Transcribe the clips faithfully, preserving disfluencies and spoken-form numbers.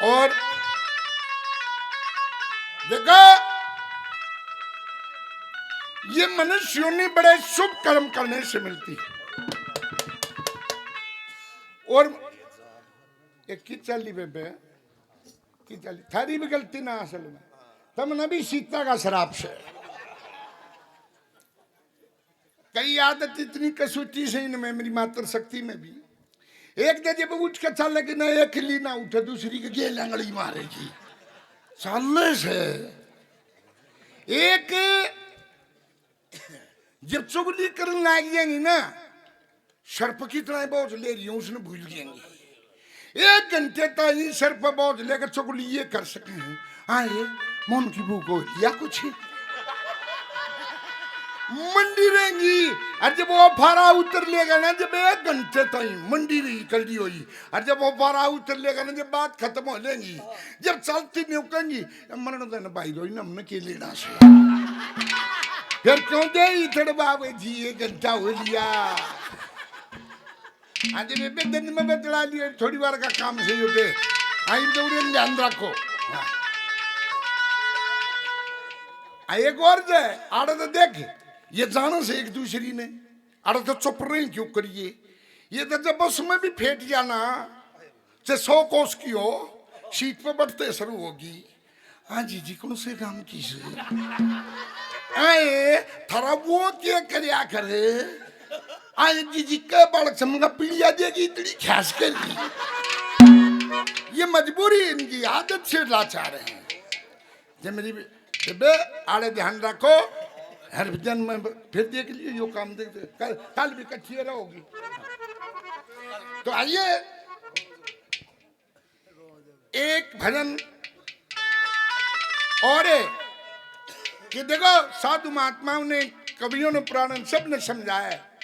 और देखो, ये मनुष्य योनि बड़े शुभ कर्म करने से मिलती है। और एक की चाली बेबे, की चाली, थारी भी गलती ना असल में, तमने भी सीता का शराब से। कई आदत इतनी कसूती से इनमें, मेरी मातृ शक्ति में भी। एक दे जब उठ के चल लगे ना, एक ली ना उठे, दूसरी के गेल आंगली मारेगी। चाले से एक जब चुगली करने लाग जाएंगी ना, सर्प कितना बोझ ले रही हूँ, उसने भूल जाएंगी। एक घंटे ताई सर पर बोझ लेकर चुगली ये कर सके हैं। आए, मन की भूख हो रही है कुछ, मंडी रहेंगी। और जब वो फारा उतर लेगा ना, जब एक घंटे ताई मंडी रही, करड़ी हुई, और जब वो फारा उतर लेगा ना, जब बात खत्म हो लेंगी, जब चलती नहीं कहेंगी, "मरण दिन भाई रोई ना, हमने के लेना से?" फिर क्यों दे इतड़ बाबे जी, एक घंटा हो लिया। आज बेबे दिन में बतला लिए, थोड़ी बार का काम सही होते। आई दौड़े ध्यान रखो। हाँ। आ, एक और जे, आड़े तो देख, ये जाना से एक दूसरी ने, आड़े तो चुप रही क्यों करिए? ये तो जब बस में भी फेट जाना, चाहे सौ कोस की हो, सीट पे बैठते शुरू होगी। हाँ जीजी, कौन से काम की से? आए, थारा वो क्या करया करे? आए जीजी, के बालक समझा पीलिया देगी, इतनी ख्यास कर दी। ये मजबूरी इनकी, आदत से लाचार हैं। जे मेरी बेबे, आड़े ध्यान रखो, हर जन में फिर देख लियो, यो काम देख, देख, कल, कल भी इकट्ठी रहोगी। तो आइए, एक भजन और है कि देखो, साधु महात्माओं ने, कवियों ने, पुराणों ने, सब ने समझाया है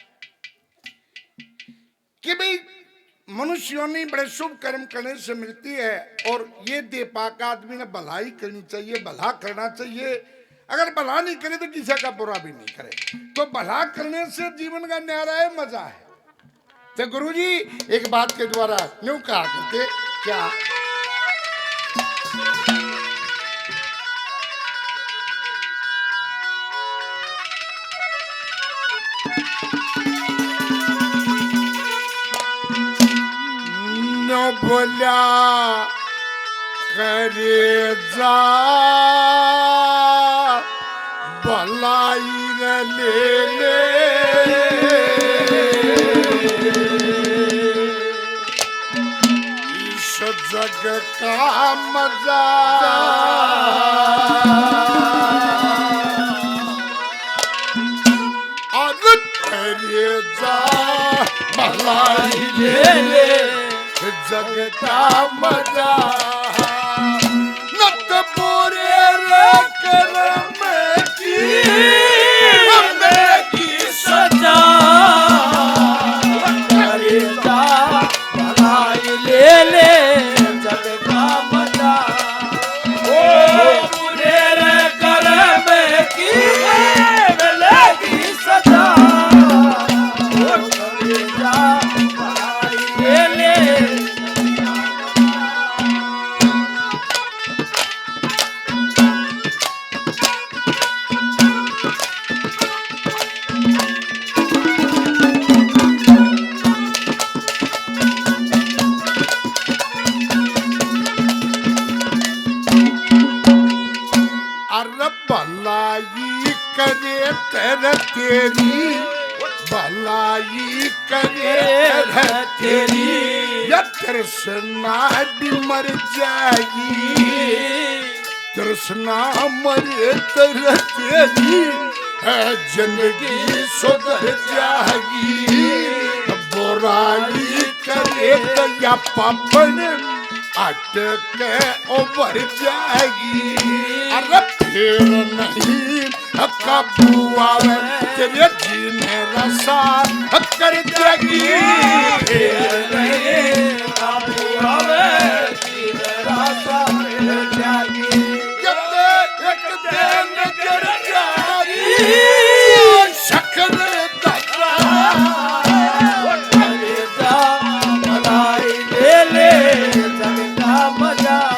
कि भाई, मनुष्य योनि बड़े शुभ कर्म करने से मिलती है, और ये दे पाक आदमी ने भलाई करनी चाहिए, भला करना चाहिए। अगर भला नहीं करे तो किसी का बुरा भी नहीं करे, तो भला करने से जीवन का न्यारा है, मजा है। तो गुरु जी एक बात के द्वारा न्यू कहा करते, क्या? न्यू बोला करे जा भलाई रे ले ले, इस जग का मजा। अरे तेरे जा भलाई ले ले, जग का मजा। नत पूरे रे करम की, बंदे की सजा। अरे जा भलाई ले ले, जग का मजा। ओ पूरे रे करम की, मिलेगी सजा। ओ करे जा भलाई ले ले। अरे भलाई करे तेरे तेरी, भलाई करे तेरे तेरी, या तृष्णा भी मर जाएगी। तृष्णा मरे तर तेरी, है जिंदगी सुधर जाएगी। बुराई करे तो या पापन अटके उभर जाएगी। अरे फिर नहीं काबू आवे तेरे जी ने रसा कर देगी। फिर नहीं काबू आवे तेरे रसा कर देगी। ये तो एक दिन गिर जाएगी शक्ल दाता। भलाई ले ले जग का मजा।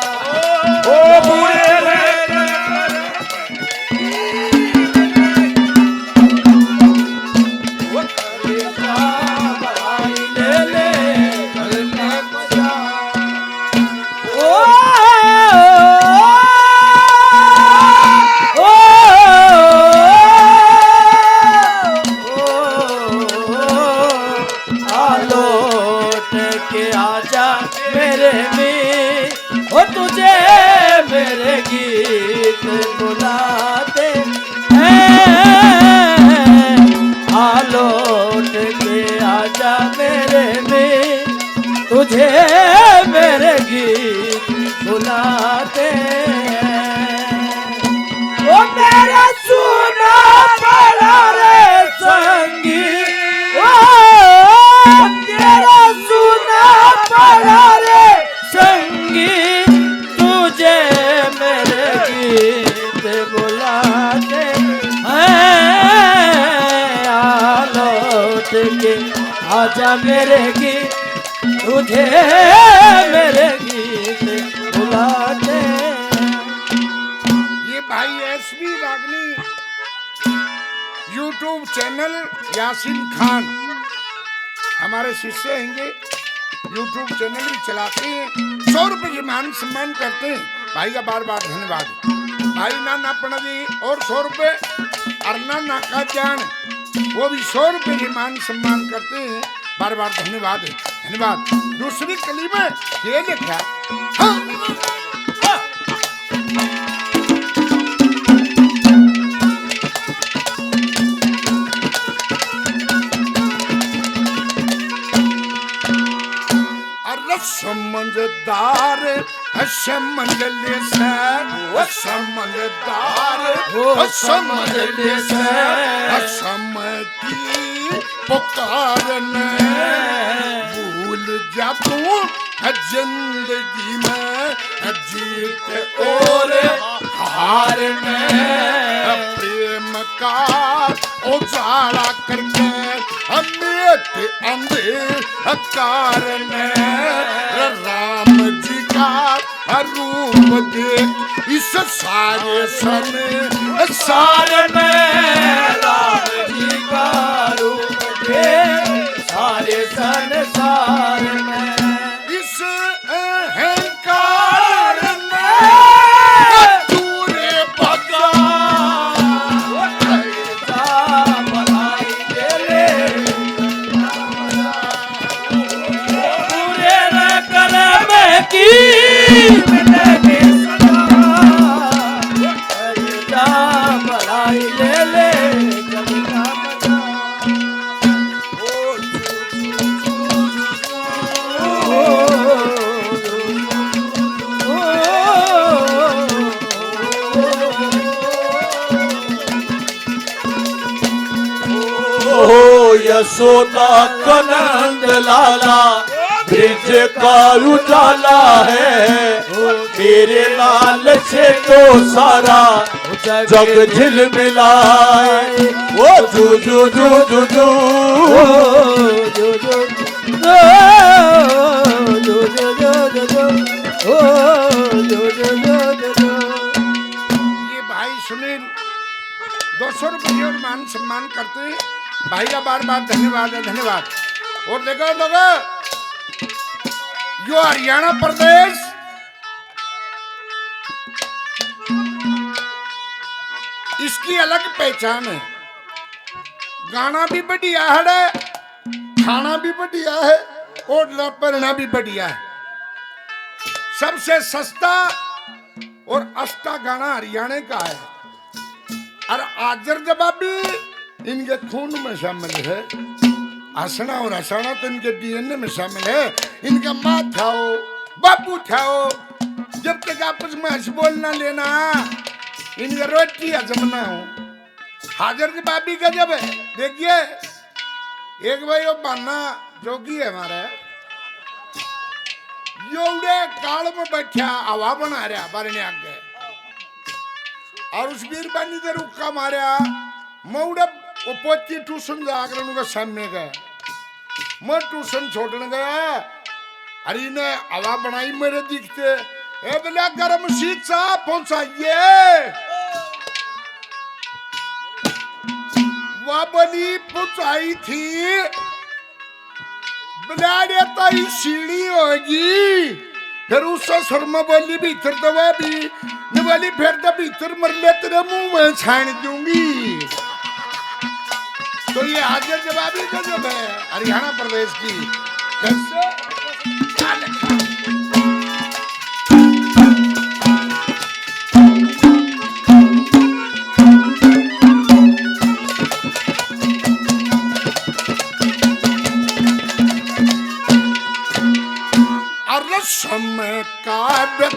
गीत बुलाते हैं, आ लौट के आजा मेरे मीत, तुझे मेरे गीत बुलाते हैं। ओ मेरा सुना पड़ा रे संगी, ओ तेरा सुना पड़ा रे संगी, तुझे मेरे गीत बुलाते हैं। आ लौट के आजा मेरे गीत, तुझे मेरे गीत बुलाते हैं। ये भाई एसबी रागनी, YouTube चैनल यासीन खान, हमारे शिष्य हैं ये, YouTube चैनल भी चलाते हैं, सौ रुपये की मान सम्मान करते हैं। भाई का बार बार धन्यवाद। भाई ना नापना जी और सौ रुपये, और ना नाका जान, वो भी सौ रुपये की मान सम्मान करते हैं। बार बार धन्यवाद है, धन्यवाद। दूसरी कली में ये लिखा, हाँ। अरे समझदार समझ ले से, ओ समझदार, ओ समझ ले से, समय की पुकार ने भूल जा तू जिंदगी में जीत और हार में। प्रेम का उजाला करके मेट अंधकार में राम जी का रूप देख इस सारे संसार में। राम जी का रूप देख सारे संसार में। इस अहंकार में दूर भगा। बुरे न कर्म की मिलेगी सजा। जा भलाई ले ले जब ना मजा। ओ यशोदा का नंद लाला, ब्रिज का उजाला है, तेरे लाल से तो सारा जग झिलमिला है। ओ जू जू जू जू जू। ये भाई सुनील दो सौ रुपये और मान सम्मान करते हैं। भाई का बार बार धन्यवाद है, धन्यवाद। और देखो लोगो, यो हरियाणा प्रदेश, इसकी अलग पहचान है। गाना भी बढ़िया है, खाना भी बढ़िया है, ओढ़ना पहनना भी बढ़िया है। सबसे सस्ता और अस्ता गाना हरियाणा का है। और हाजर जवाबी इनके खून में शामिल है। हंसना और हंसाना तो इनके डीएनए में शामिल है। इनका माँ था वो, बापू था वो, जब तक आपस में हंस बोल ना लेना, इनका रोटी हजम ना हो। हाजर जवाबी गजब है। देखिए, एक भाई वो बाना जोगी है हमारा, यो उड़े गाल में बैठा हवा बना रहा बारने आगे, और उस बीरबानी दे रुक्का मारया, मौड़े वो पोती ट्यूशन जागरण के सामने गए। मैं ट्यूशन छोड़न गया, अरे इन्हें हवा बनाई मेरे दिखते, ए बोला, "गरम सी चाह पहुंचाइए।" वह बोली, "पहुंचाई थी।" बिलाड़े ताई सीढ़ी होगी। फिर उस ससुर में बोली, "भीतर दवा भी न बोली, फिर तो भीतर मर ले, तेरे मुंह में छान दूंगी।" तो ये हाजर जवाबी गजब है हरियाणा प्रदेश की। कैसे? क्या लिखा?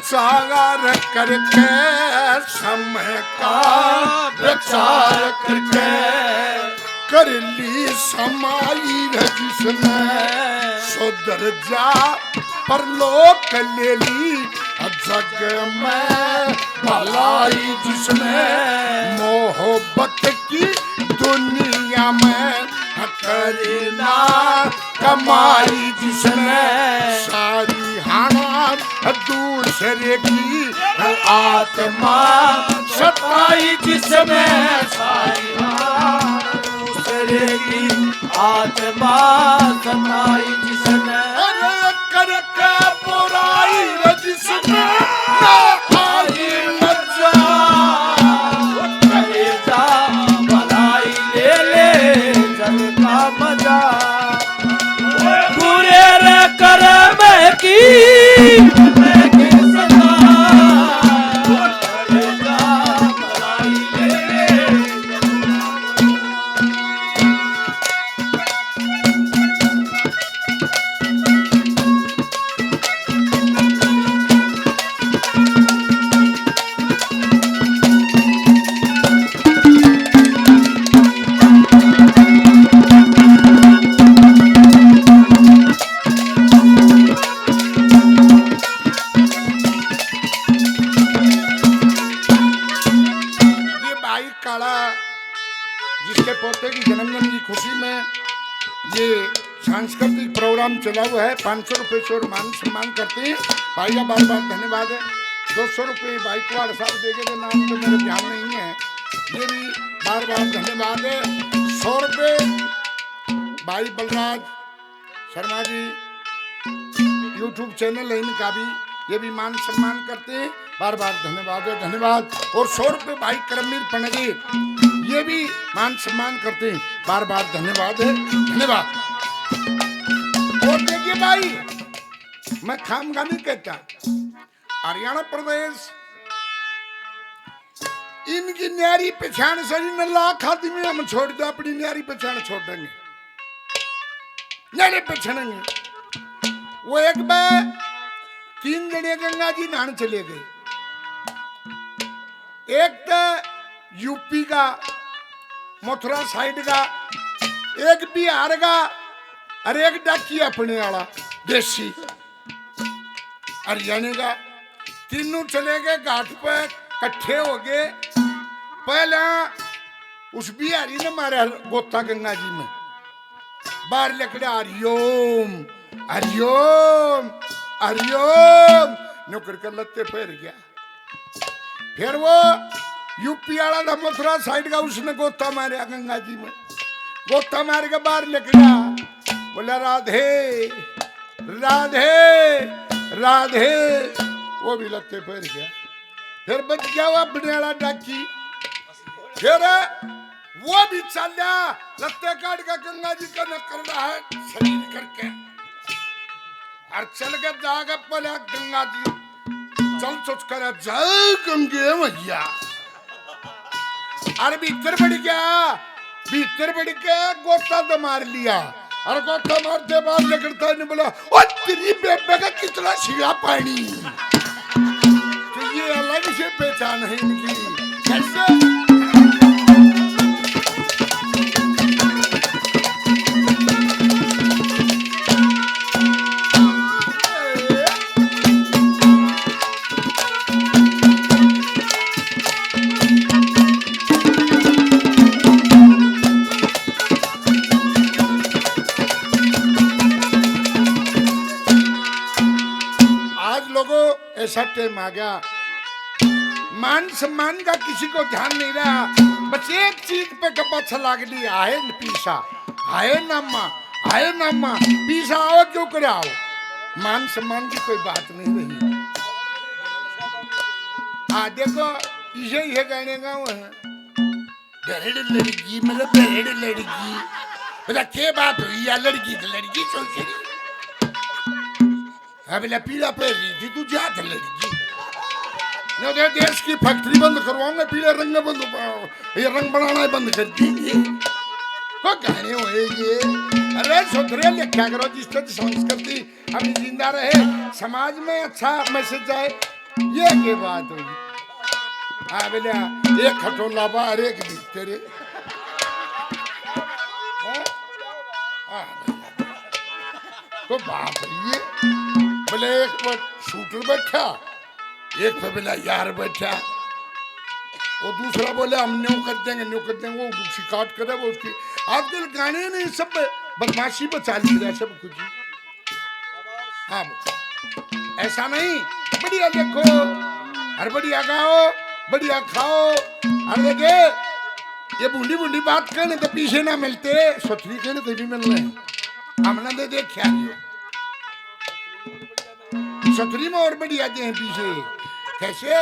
सागार करके समय का विचार करके कर ली समाई है जिसने सुधर जा परलोक ले ली जग में भलाई जिसने मोहब्बत की दुनिया में करी ना कमाई जिसने सारी हाना दूसरे की आत्मा सताई जिसने सारी हाना दूसरे की आत्मा सताई जिसने अरे करके बुराई जिसने ना आई मजा करेजा भलाई ले ले जग का मजा बुरे रे कर्म की ये भाई काला, जिसके पोते की जन्मदिन की खुशी में ये सांस्कृतिक प्रोग्राम चला हुआ है, पाँच सौ रुपये से और मान सम्मान करते हैं। भाई का बार बार धन्यवाद है। दो सौ रुपये भाई कुआड़ साहब देंगे, तो नाम तो मेरे ध्यान नहीं है, ये भी बार बार धन्यवाद है। सौ रुपये भाई बलराज शर्मा जी, YouTube चैनल है इनका भी, ये भी मान सम्मान करते हैं, बार बार धन्यवाद है, धन्यवाद। और सौ रुपये भाई करमवीर पणगी, ये भी मान सम्मान करते हैं, बार बार धन्यवाद है, धन्यवाद। और देखिए भाई, मैं खामगा नहीं कहता, हरियाणा प्रदेश इनकी न्यारी पहचान से इन्हें लाख आदमी हम छोड़ दो, अपनी न्यारी पहचान छोड़ देंगे, न्यारे पहचानेंगे। वो एक बार तीन जने गंगा जी नहाने चले गए, एक तो यूपी का मथुरा साइड का, एक बिहार का, और एक डाकी अपने वाला देसी हरियाणा का। तीनों चले गए घाट पे, इकट्ठे हो गए। पहला उस बिहारी ने मारा गोता गंगा जी में, बाहर लिकड़ा, हरिओम, हरिओम, हरिओम, न्यू करके लत्ते पहर गया। फिर वो यूपी वाला था मथुरा साइड का, उसने गोता मारा गंगा जी में, गोता मार के बाहर लिकड़ा, बोला, "राधे, राधे, राधे।" वो भी लत्ते पहर गया। फिर बच गया वो अपने वाला डाकी। फिर वो भी चला, लत्ते काट के गंगा जी का न कर रहा है शरीर करके। और चल के जाके पहले गंगा जी चल चुच करे, "जय गंगे मैया।" और भीतर बढ़ गया, भीतर बढ़ के गोता तो मार लिया। और गोता मारते बाद लिकड़ता ने बोला, "ओ तेरी बेबे का कितना सीला पानी।" तो ये अलग से पहचान है इनकी। कैसे? आज लोगों, ऐसा टाइम आ गया, मान सम्मान का किसी को ध्यान नहीं रहा। बस एक चीज पे गप्पा छलाक ली, आए न पीसा, आए नामा, आए नामा, पीसा आओ क्यों करे आओ, मान सम्मान की कोई बात नहीं रही। आ देखो, इसे, इसे कहने का वो है, "भेड़ लड़की, मतलब भेड़ लड़की।" बोला, "के बात हुई या लड़की तो लड़की छोटी।" अब ले पीला पहन रही थी, तू जा तो लड़की। नहीं तो देश की फैक्ट्री बंद करवाऊंगा, पीले रंग में बंद, ये रंग बनाना ही बंद कर दीजिए। को कहने हुए ये, अरे सुधरे लिखा करो, जिससे संस्कृति अभी जिंदा रहे, समाज में अच्छा मैसेज जाए। ये के बात हुई? हाँ बोले, एक खटोला बाहर, एक भीतर। हाँ? हाँ। तो बात ये, बोले एक पर शूटर बैठा, एक पे बोला यार बैठा, वो दूसरा बोले हम न्यू कर देंगे, न्यू कर देंगे, वो शिकायत करे, वो उसकी। आजकल गाने नहीं, सब बदमाशी पर चाल रहा है सब कुछ। हाँ, ऐसा नहीं, बढ़िया देखो और बढ़िया गाओ, बढ़िया खाओ। और देखे, ये बूंदी बूंदी बात कहने तो पीछे ना मिलते, सचरी कहने तो भी मिलने। हमने तो देखा नहीं। सतरी में और बढ़िया दे पीछे। कैसे?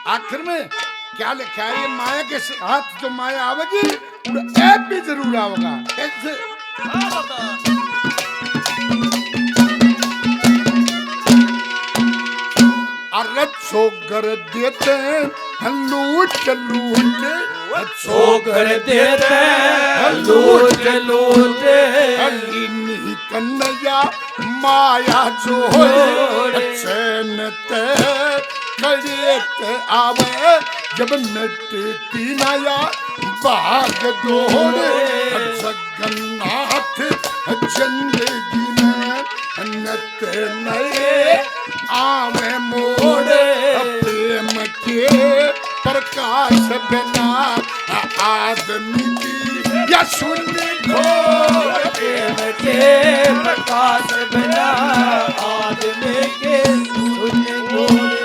आखिर में क्या लिखा है? ये माया के साथ जो माया आवेगी, तो ऐप भी जरूर आओगा। कैसे? अरे छोगर देते हैं लूट लूट, छोगर देते हैं लूट लूट। अली नहीं कन्हैया माया जोड़, चैन ते कड़े ते आवे, जब मिटती ना या भाग दौड़। जगन्नाथ जिंदगी में नित नए आवे मोड़, प्रेम के प्रकाश बिना आदमी की या सुन घोर। प्रेम के प्रकाश बिना आदमी के सुन घोर।